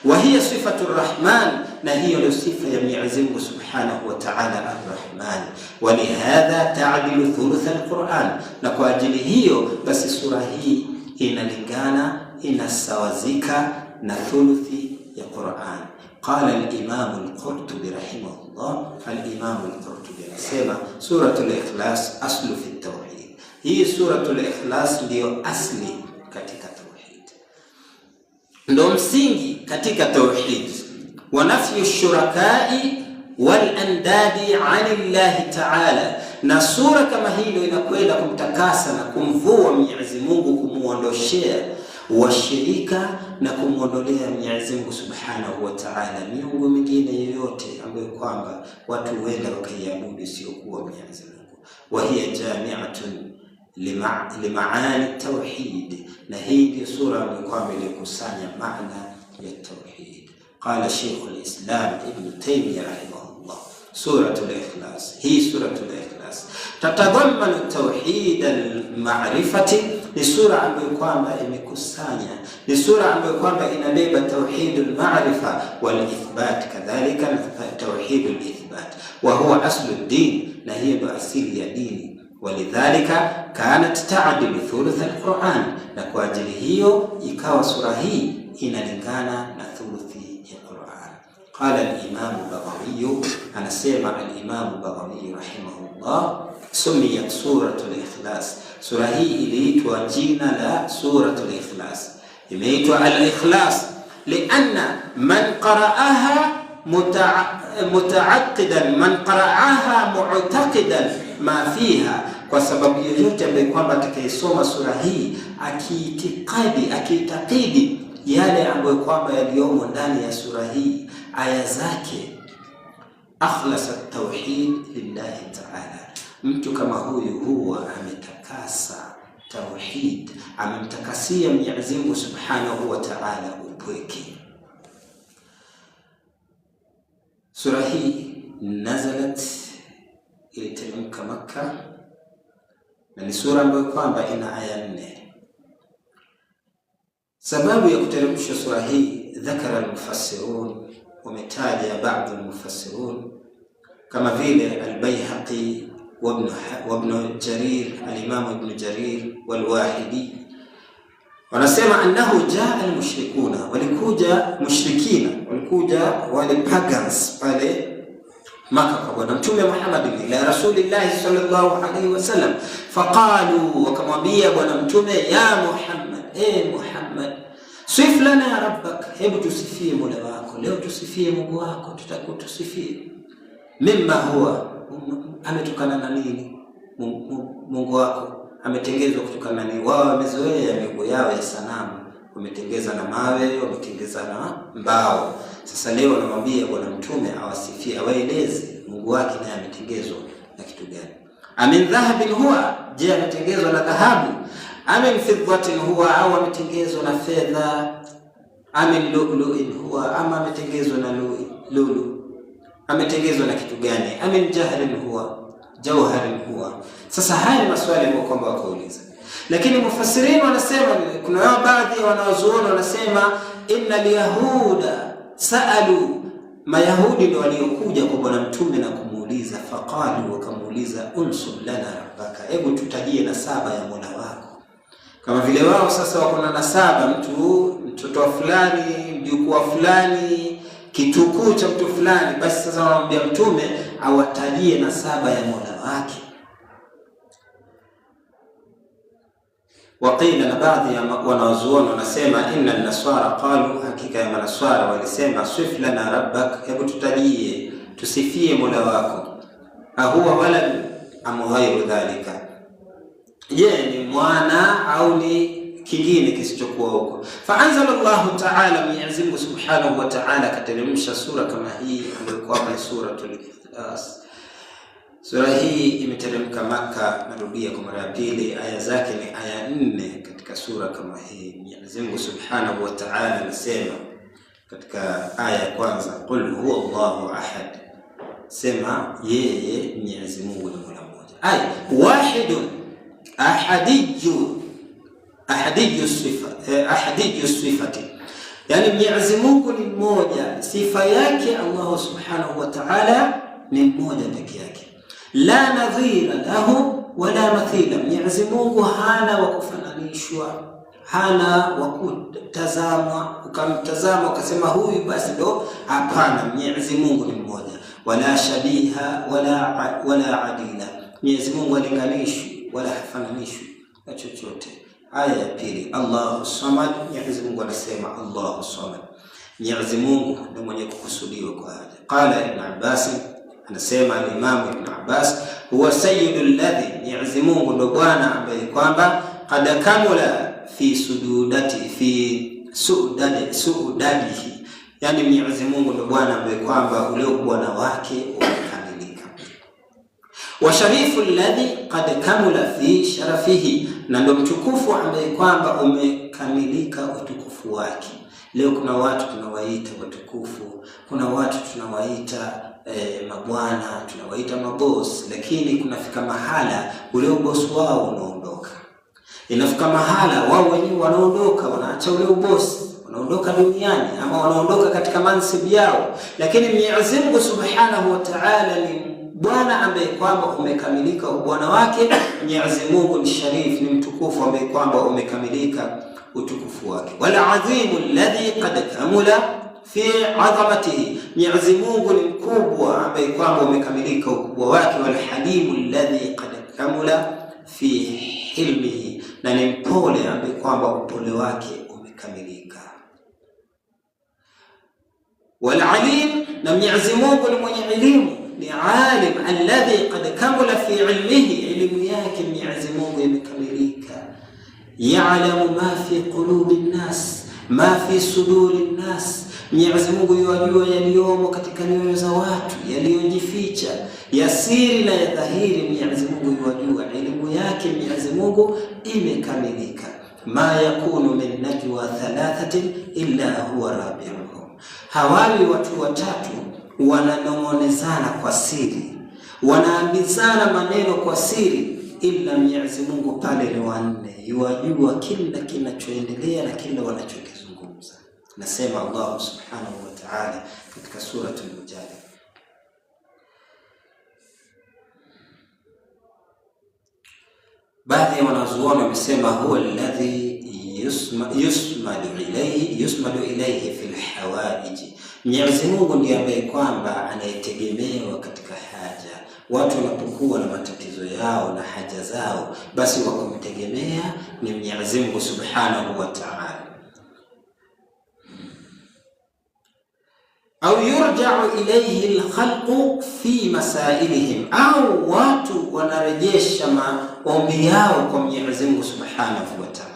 Wa hiya sifatu Rahman, na hiyo ndio sifa ya Mwenyezi Mungu Subhanahu wa Ta'ala Ar-Rahman. Wa lihadha ta'dilu thuluth al-Quran, na kwa ajili hiyo basi sura hii inalingana, inasawazika na thuluthi ya Qur'an. Qala al-Imam al-Qurtubi rahimahullah, al-Imam al-Qurtubi anasema suratul Ikhlas aslu fi tauhid. Hii suratul Ikhlas ndiyo asli katika tauhid, ndo msingi katika tauhid. Wa nafyu shurakai wal andadi anillahi ta'ala, na sura kama hii ndio inakwenda kumtakasa na kumvua Mwenyezi Mungu, kumuondoshea washirika na kumwondolea Mwenyezi Mungu Subhanahu wa Ta'ala miungu mingine yoyote ambayo kwamba watu huenda wakaiabudu isiyokuwa Mwenyezi Mungu. Wa hiya jami'atun limaani tauhid, na hii ndio sura ambayo kwamba ilikusanya maana ya tauhid. Qala Sheikh al-Islam Ibn Taymiyyah rahimahullah, Suratul Ikhlas, hii Suratul Ikhlas tatadhammanu tauhid al-ma'rifati, ni sura ambayo kwamba imekusanya, ni sura ambayo kwamba inabeba tauhidul ma'rifa wal ithbat, kadhalika tauhidul ithbat, wa huwa aslu din, na hiyo ndio asili ya dini. Walidhalika kanat ta'dilu thuluth al-Quran, na kwa ajili hiyo ikawa sura hii inalingana na thuluthi ya Quran. Qala al-Imam Baghawi, anasema al-Imam Baghawi rahimahullah, sumiyat suratul Ikhlas, sura hii iliitwa jina la suratul Ikhlas, imeitwa al-Ikhlas lianna man qara'aha mutaaqidan, man qara'aha mu'taqidan ma fiha, kwa sababu yoyote ambaye kwamba atakayesoma sura hii akiitikadi, akiitakidi yale ambayo kwamba yaliyomo ndani ya sura hii, aya zake, akhlasa tauhid lillahi ta'ala, mtu kama huyu huwa ametakasa tauhid, amemtakasia Mwenyezi Mungu Subhanahu wa Ta'ala upweke. Sura hii nazalat, iliteremka Makka, na ni sura ambayo kwamba ina aya 4. Sababu ya kuteremsha sura hii, dhakara almufassirun, wametaja baadhi almufassirun kama vile Albayhaqi wa Ibn Jarir, alimamu Ibn Jarir walwahidi, wanasema annahu jaa almushrikuna, walikuja mushrikina, walikuja wale pagans pale Maka kwa Bwana Mtume Muhammad ila Rasulillahi sallallahu alayhi wasallam, faqalu, wakamwambia Bwana Mtume, ya Muhammad, e Muhammad, sif lana rabbak, hebu tusifie mola wako leo, tusifie Mungu wako, tutakutusifie. Mimma huwa, ametokana na nini Mungu wako, ametengezwa kutokana na nini? Wao wamezoea miungu yao ya sanamu, wametengeza na mawe, wametengeza na mbao. Sasa leo anamwambia Bwana Mtume awasifie, awaeleze Mungu wake naye ametengezwa na kitu gani. Amin dhahabin huwa, je, ametengezwa na dhahabu? Amin fiddatin huwa, au ametengezwa na fedha? Amin lu'lu'in huwa, ama ametengezwa na lulu? Ametengezwa na kitu gani? Amin jahrin huwa, jauharin huwa. Sasa haya ni maswali ambayo kwamba wakauliza, lakini mufassirin wanasema, kuna baadhi ya wanawazuoni wanasema inna lyahuda saalu, Mayahudi ndio waliokuja kwa Bwana Mtume na kumuuliza, faqalu, wakamuuliza unsub lana rabbaka, hebu tutajie nasaba ya mola wako. Kama vile wao sasa wako na nasaba, mtu mtoto wa fulani, mjukuu wa fulani, kitukuu cha mtu fulani, basi sasa wanamwambia Mtume awatajie nasaba ya mola wake. Waqila, na baadhi ya wanawazuoni wanasema inna naswara qalu, hakika ya manaswara walisema sif lana rabbak, hebu tutajie tusifie mola wako. Ahuwa walad am ghairu dhalika, je, ni mwana au ni kingine kisichokuwa huko? Fa anzala Allahu ta'ala, Mwenyezi Mungu Subhanahu wa Ta'ala akateremsha sura kama hii ambayo kwamba ni suratul Ikhlas. Sura hii imeteremka Maka, narudia kwa mara ya pili, aya zake ni aya 4 katika sura kama hii. Mwenyezi Mungu Subhanahu wa Ta'ala anasema katika aya ya kwanza, qul huwa Allahu ahad, sema yeye Mwenyezi Mungu ni Mola mmoja. Ay wahidun ahadiyyu, ahadiyyu sifa, ahadiyyu sifati, yani Mwenyezi Mungu ni mmoja, sifa yake Allah Subhanahu wa Ta'ala ni mmoja peke yake. La nadhira lahu wala mathila, Mwenyezi Mungu hana wa kufananishwa, hana wa kutazamwa ukamtazama ukasema huyu basi ndo. Hapana, Mwenyezi Mungu ni mmoja. Wala shabiha wala adila, Mwenyezi Mungu halinganishwi wala hafananishwi na chochote. Aya ya pili, Allahu samad. Mwenyezi Mungu anasema Allahu samad, Mwenyezi Mungu ni mwenye kukusudiwa kwa haja. Qala Ibn Abbas, anasema al-Imam Ibn Abbas, huwa sayyidu alladhi, Mwenyezi Mungu ndo bwana ambaye kwamba qad kamula fi sududati fi sudadi sudadihi, yani Mwenyezi Mungu ndo bwana ambaye kwamba ule ubwana wake umekamilika. Wa sharifu alladhi qad kamula fi sharafihi, na ndo mtukufu ambaye kwamba umekamilika utukufu wake. Leo kuna watu tunawaita watukufu, kuna watu tunawaita mabwana, tunawaita mabosi, lakini kunafika mahala ule ubosi wao unaondoka. Inafika mahala wao wenyewe wanaondoka, wanaacha ule ubosi, wanaondoka duniani ama wanaondoka katika mansibu yao, lakini Mwenyezi Mungu Subhanahu wa Ta'ala ni Bwana ambaye kwamba umekamilika ubwana wake. Mwenyezi Mungu ni sharif, ni mtukufu ambaye kwamba umekamilika utukufu wake. Wal adhimu alladhi qad kamula fi adhamatihi, Mwenyezi Mungu ni mkubwa ambaye kwamba umekamilika ukubwa wake. Wal halimu alladhi qad kamula fi hilmihi, na ni mpole ambaye kwamba upole wake umekamilika. Wal alim, na Mwenyezi Mungu ni mwenye elimu, ni alim alladhi qad kamula fi ilmihi, elimu yake Mwenyezi Mungu imekamilika. Ya'lamu ma fi qulubi nnas ma fi suduri nnas, Mwenyezi Mungu yuwajua yaliyomo katika nyoyo za watu, yaliyojificha, ya siri na ya dhahiri. Mwenyezi Mungu yuwajua, elimu yake Mwenyezi Mungu imekamilika. Ma yakunu min najwa thalathatin illa huwa rabiuhum, hawawi watu watatu wananong'onezana kwa siri, wanaambizana maneno kwa siri, ila Mwenyezi Mungu pale ni wanne, yuwajua kila kinachoendelea na kila wanachokizungumza. Nasema Allah subhanahu wa ta'ala katika Suratul Mujadala. Baadhi ya wanazuoni wamesema huwa alladhi yusmadu ilayhi fil hawaiji, Mwenyezi Mungu ndiye ambaye kwamba anayetegemewa katika haja. Watu wanapokuwa na matatizo yao na haja zao, basi wakumtegemea ni Mwenyezi Mungu Subhanahu wa Ta'ala. Au yurja'u ilayhi alkhalqu fi masailihim, au watu wanarejesha maombi yao kwa Mwenyezi Mungu Subhanahu wa Ta'ala.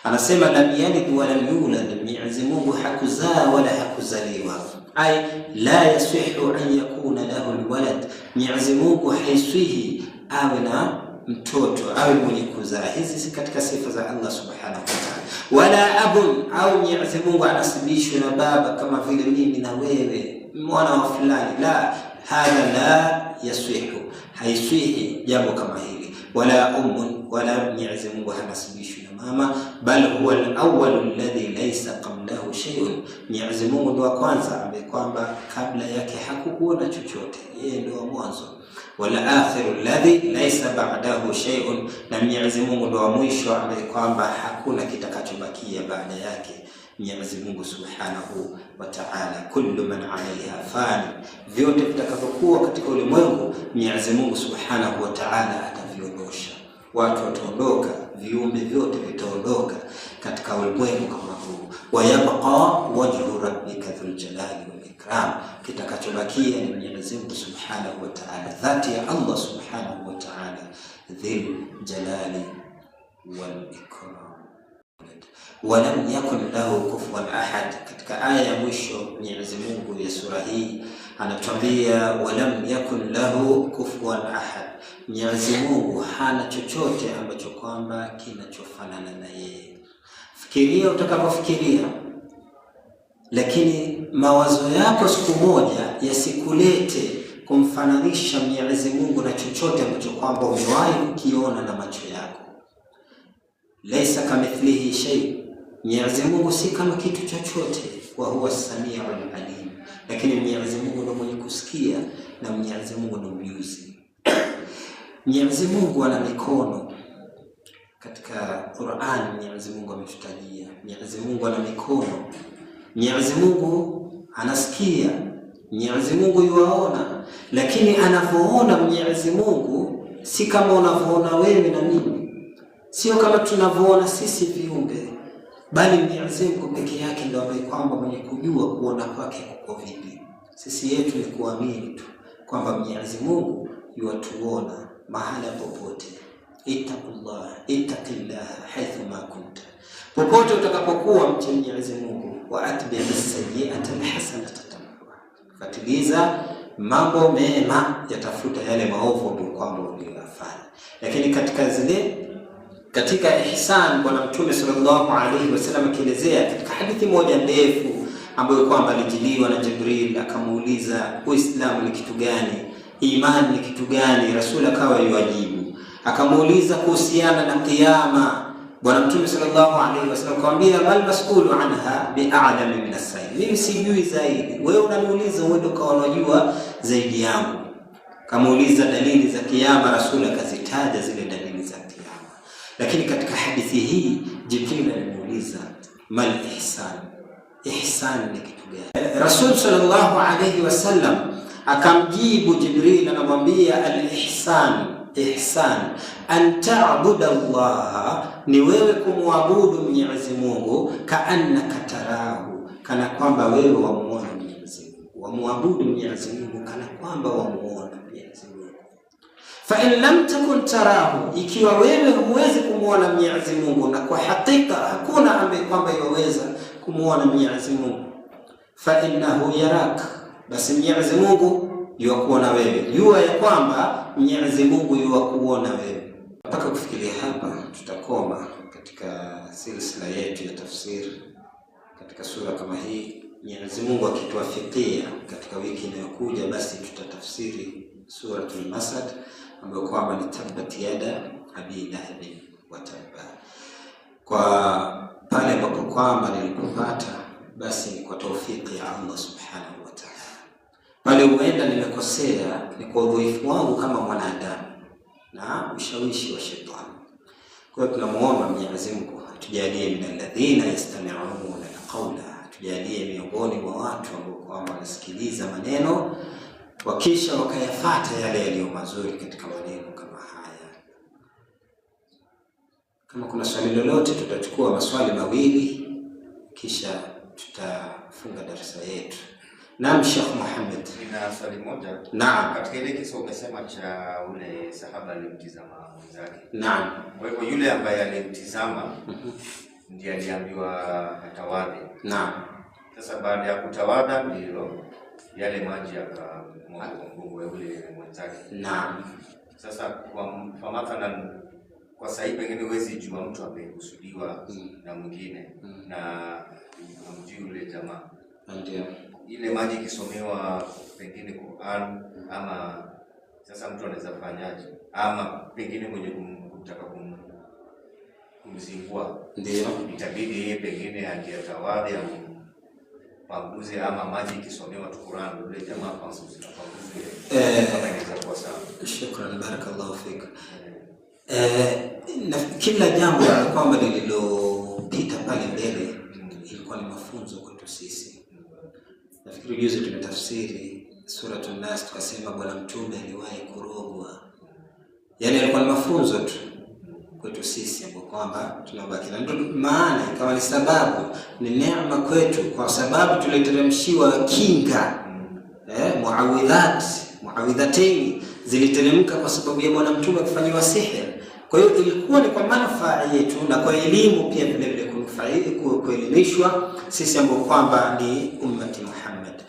Anasema lam yalid wa lam yulad, Mwenyezi Mungu hakuzaa wala hakuzaliwa. Ay la yasihu an yakuna lahu alwalad, Mwenyezi Mungu haiswihi awe na mtoto awe mwenye kuzaa. Hizi si katika sifa za Allah Subhanahu wa Ta'ala. Wala abun, au Mwenyezi Mungu anasibishwe na baba kama vile mimi na wewe mwana wa fulani. La, hadha la yaswihu, haiswihi jambo kama hili. Wala ummun, wala Mwenyezi Mungu hanasibishwi na mama. Bal huwa al-awwal alladhi laysa qablahu shay'un, Mwenyezi Mungu ndo wa kwanza ambaye kwamba kabla yake hakukuwa na chochote, yeye ndo wa mwanzo. Wal akhiru alladhi laysa ba'dahu shay'un, na Mwenyezi Mungu ndo wa mwisho ambaye kwamba hakuna kitakachobakia baada yake. Mwenyezi Mungu Subhanahu wa Ta'ala, kullu man 'alayha fani, vyote vitakavyokuwa katika ulimwengu Mwenyezi Mungu Subhanahu wa Ta'ala ataviondosha. Watu wataondoka, viumbe vyote vitaondoka katika ulimwengu kama huu. Wayabqa wajhu rabbika dhul jalali wal ikram, kitakachobakia ni Mwenyezi Mungu Subhanahu wa Ta'ala, dhati ya Allah Subhanahu wa Ta'ala dhil jalali wal ikram. Walam yakun lahu kufuwan ahad. Katika aya ya mwisho Mwenyezi Mungu ya sura hii anatuambia walam yakun lahu kufuwan ahad, Mwenyezi Mungu hana chochote ambacho kwamba kinachofanana na yeye. Fikiria utakapofikiria, lakini mawazo yako siku moja yasikulete kumfananisha Mwenyezi Mungu na chochote ambacho kwamba umewahi kukiona na macho yako. Laisa kamithlihi shay, Mwenyezi Mungu si kama kitu chochote. Wa huwa samiul alim, lakini Mwenyezi Mungu ndo mwenye kusikia na Mwenyezi Mungu ndo mjuzi. Mwenyezi Mungu ana mikono. Katika Qur'an Mwenyezi Mungu ametutajia, Mwenyezi Mungu ana mikono, Mwenyezi Mungu anasikia, Mwenyezi Mungu yuwaona, lakini anavyoona Mwenyezi Mungu si kama unavyoona wewe na mimi, sio kama tunavyoona sisi viumbe, bali Mwenyezi Mungu peke yake ndio ambaye kwamba mwenye kujua kuona kwake kuko vipi. Sisi yetu ni kuamini tu kwamba Mwenyezi Mungu yuwatuona mahala popote. Ittaqullah, ittaqillah haithu ma kunta, popote utakapokuwa mche Mwenyezi Mungu. Wa atbi'i sayyi'ata alhasanata tamhuha, fatiliza mambo mema yatafuta yale maovu ambayo kwamba uliyoyafanya. Lakini katika zile katika ihsan, Bwana Mtume sallallahu alaihi wasallam akielezea katika hadithi moja ndefu ambayo kwamba alijiliwa na Jibril akamuuliza Uislamu ni kitu gani, imani ni kitu gani? Rasul akawa yuwajibu, akamuuliza kuhusiana na kiyama. Bwana Mtume sallallahu alaihi wasallam akamwambia, mal mas'ulu anha bi'alami min as-sa'il, mimi sijui zaidi, wewe unaniuliza, wewe ndio ukawa unajua zaidi yangu. Kamuuliza dalili za kiyama, Rasul akazitaja zile dalili za kiyama. Lakini katika hadithi hii Jibril alimuuliza mal ihsan, ihsan ni kitu gani? Rasul sallallahu alayhi wasallam akamjibu Jibril, anamwambia al-ihsan, ihsan an ta'budu Allah, ni wewe kumwabudu Mwenyezi Mungu, kaannaka tarahu, kana kwamba wewe wamuona Mwenyezi Mungu, wamuabudu Mwenyezi Mungu kana kwamba wamuona Mwenyezi Mungu. Fa in lam takun tarahu, ikiwa wewe huwezi kumuona Mwenyezi Mungu, na kwa hakika hakuna ambaye kwamba yaweza kumuona Mwenyezi Mungu, fa innahu yarak, basi Mwenyezi Mungu yuwakuona wewe. Jua ya kwamba Mwenyezi Mungu yuwakuona wewe. Mpaka kufikiria hapa, tutakoma katika silsila yetu ya tafsiri katika sura kama hii. Mwenyezi Mungu akituafikia katika wiki inayokuja, basi tutatafsiri Suratul Masad ambayo kwamba ni tabbat yada abi lahabin wa tabba. Kwa pale ambapo kwamba nilipopata, basi ni kwa taufiki ya Allah subhanahu wa ta'ala. Pale huenda nimekosea, ni kwa udhaifu wangu kama mwanadamu na ushawishi wa shetani. Kwa hiyo tunamuomba Mwenyezi Mungu atujalie min alladhina yastami'una alqawla, atujalie miongoni mwa watu ambao kwamba wanasikiliza maneno wakisha wakayafata yale yaliyo mazuri katika maneno kama haya. Kama kuna swali lolote, tutachukua maswali mawili kisha tutafunga darasa yetu. Naam, Sheikh Muhammad. Nina swali moja. Naam. Katika ile kisa umesema cha ule sahaba alimtizama mwenzake. Naam. Kwa hivyo yule ambaye alimtizama ndiye aliambiwa atawadhe. Naam. Sasa baada ya kutawadha ndilo yale maji yakamwaga kwa mgongo wa yule mwenzake. Naam. Sasa kwa mathalan kwa sahii pengine huwezi jua mtu amekusudiwa na mwingine na hamjui yule jamaa. Ndio. Ile maji ikisomewa pengine Qur'an ama sasa mtu anaweza fanyaje? Ama pengine mwenye kutaka kumzingua Ndio. itabidi yeye pengine angeatawadhe ampanguze, ama maji ikisomewa tu Qur'an yule jamaa panguze panguze, kama inaweza kuwa sawa. Shukran, barakallahu fik. Na kila jambo la kwamba lililopita pale mbele ilikuwa ni mafunzo kwetu sisi. Nafikiri juzi tumetafsiri Suratul Nas tukasema Bwana Mtume aliwahi kurogwa, yaani alikuwa ni mafunzo tu kwetu sisi ambao kwamba tunabaki na ndio maana ikawa ni sababu, ni neema kwetu, kwa sababu tuliteremshiwa kinga muawidhat, muawidhataini ziliteremka kwa sababu ya Bwana Mtume kufanyiwa sihir. Kwa hiyo ilikuwa ni kwa manufaa yetu na kwa elimu pia vile vile kuelimishwa sisi ambao kwamba ni ummati Muhammad.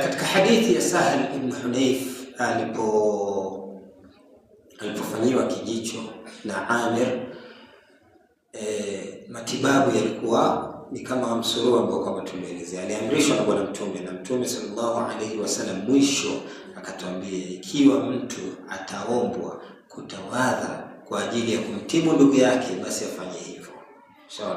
Katika hadithi ya Sahal ibn Hunayf alipofanyiwa kijicho na Amir, matibabu yalikuwa ni kama msururu ambao kwamba tumeelezea. Aliamrishwa na Bwana Mtume, na Mtume sallallahu alaihi wasallam mwisho akatuambia, ikiwa mtu ataombwa kutawadha kwa ajili ya kumtibu ndugu yake, basi afanye hivyo. Sawa.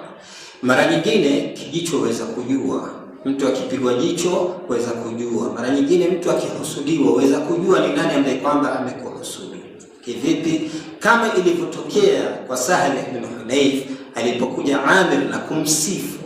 Mara nyingine kijicho huweza kujua, mtu akipigwa jicho huweza kujua. Mara nyingine mtu akihusudiwa huweza kujua ni nani ambaye kwamba amekuhusudu. Kivipi? Kama Kama ilivyotokea kwa Sahal ibn Hunayf alipokuja Amir na kumsifu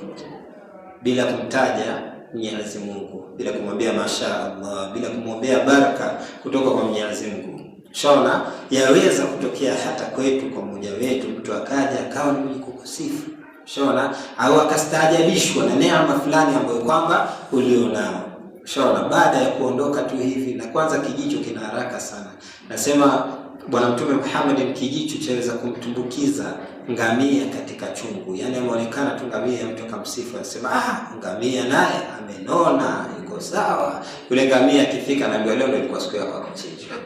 bila kumtaja Mwenyezi Mungu, bila kumwambia masha Allah, bila kumwombea baraka kutoka kwa Mwenyezi Mungu. Shaona, yaweza kutokea hata kwetu, kwa mmoja wetu, mtu akaja akawa ni mwenye kukusifu, shaona, au akastaajabishwa na neema fulani ambayo kwamba ulionao. Shaona, baada ya kuondoka tu hivi, na kwanza kijicho kina haraka sana. Nasema Bwana Mtume Muhammad, kijicho chaweza kumtumbukiza ngamia katika chungu. Yaani ameonekana tu ngamia, mtu akamsifu, anasema ah, ngamia naye amenona, yuko sawa. Yule ngamia akifika anaambiwa leo ndio ilikuwa siku yako ya kuchinjwa,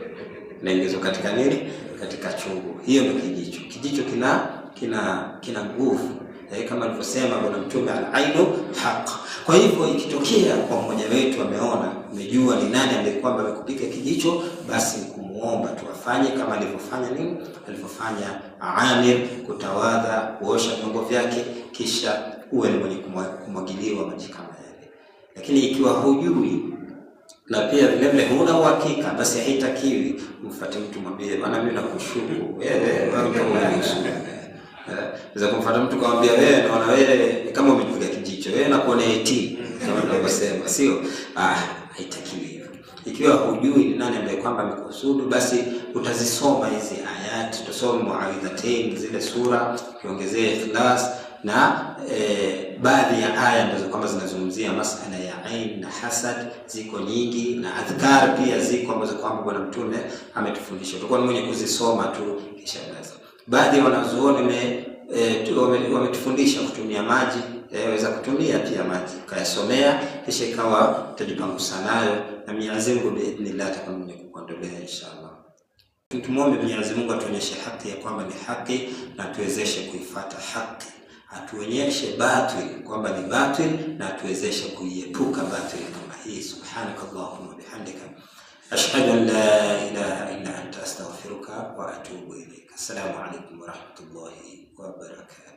naingizwa katika nini? Katika chungu. Hiyo ndio kijicho. Kijicho kina nguvu. Kama alivyosema Bwana Mtume, al-ainu haq. Kwa hivyo ikitokea kwa mmoja wetu ameona, umejua ni nani ambaye kwamba amekupiga kijicho, basi kumuomba tu afanye kama alivyofanya nini, alivyofanya Amir, kutawadha, kuosha vyombo vyake, kisha uwe ni mwenye kumwagiliwa maji kama yale. Lakini ikiwa hujui na pia vile vile huna uhakika, basi haitakiwi umfuate mtu mwambie, bwana, mimi nakushuku wewe, wewe. Unaweza kumfuata mtu kumwambia wewe, naona wewe ni kama umepiga kijicho, wewe nakuona eti kama tunavyosema, sio? Ah, haitakiwi hivyo. Ikiwa hujui ni nani ambaye kwamba amekusudu, basi utazisoma hizi ayati, utasoma muawidhatain, zile sura, ukiongezea Ikhlas na baadhi ya aya ambazo kwamba zinazungumzia masala ya ain na hasad ziko nyingi, na adhkar pia ziko ambazo kwamba Bwana Mtume ametufundisha. Utakuwa ni mwenye kuzisoma tu kisha basi. Baadhi ya wanazuoni wametufundisha kutumia maji, waweza kutumia pia maji ukayasomea, kisha ikawa utajipangusa nayo, na Mwenyezi Mungu biidhnillah atakuwa mwenye kukuondolea inshallah. Tumuombe Mwenyezi Mungu atuonyeshe haki ya kwamba ni haki na tuwezeshe kuifata haki, atuonyeshe batil kwamba ni batil na atuwezeshe kuiepuka batil kama hii. Subhanakallahumma bihamdika ashhadu an la ilaha illa anta astaghfiruka wa atubu ilaik. Assalamu alaykum wa rahmatullahi wa barakatuh.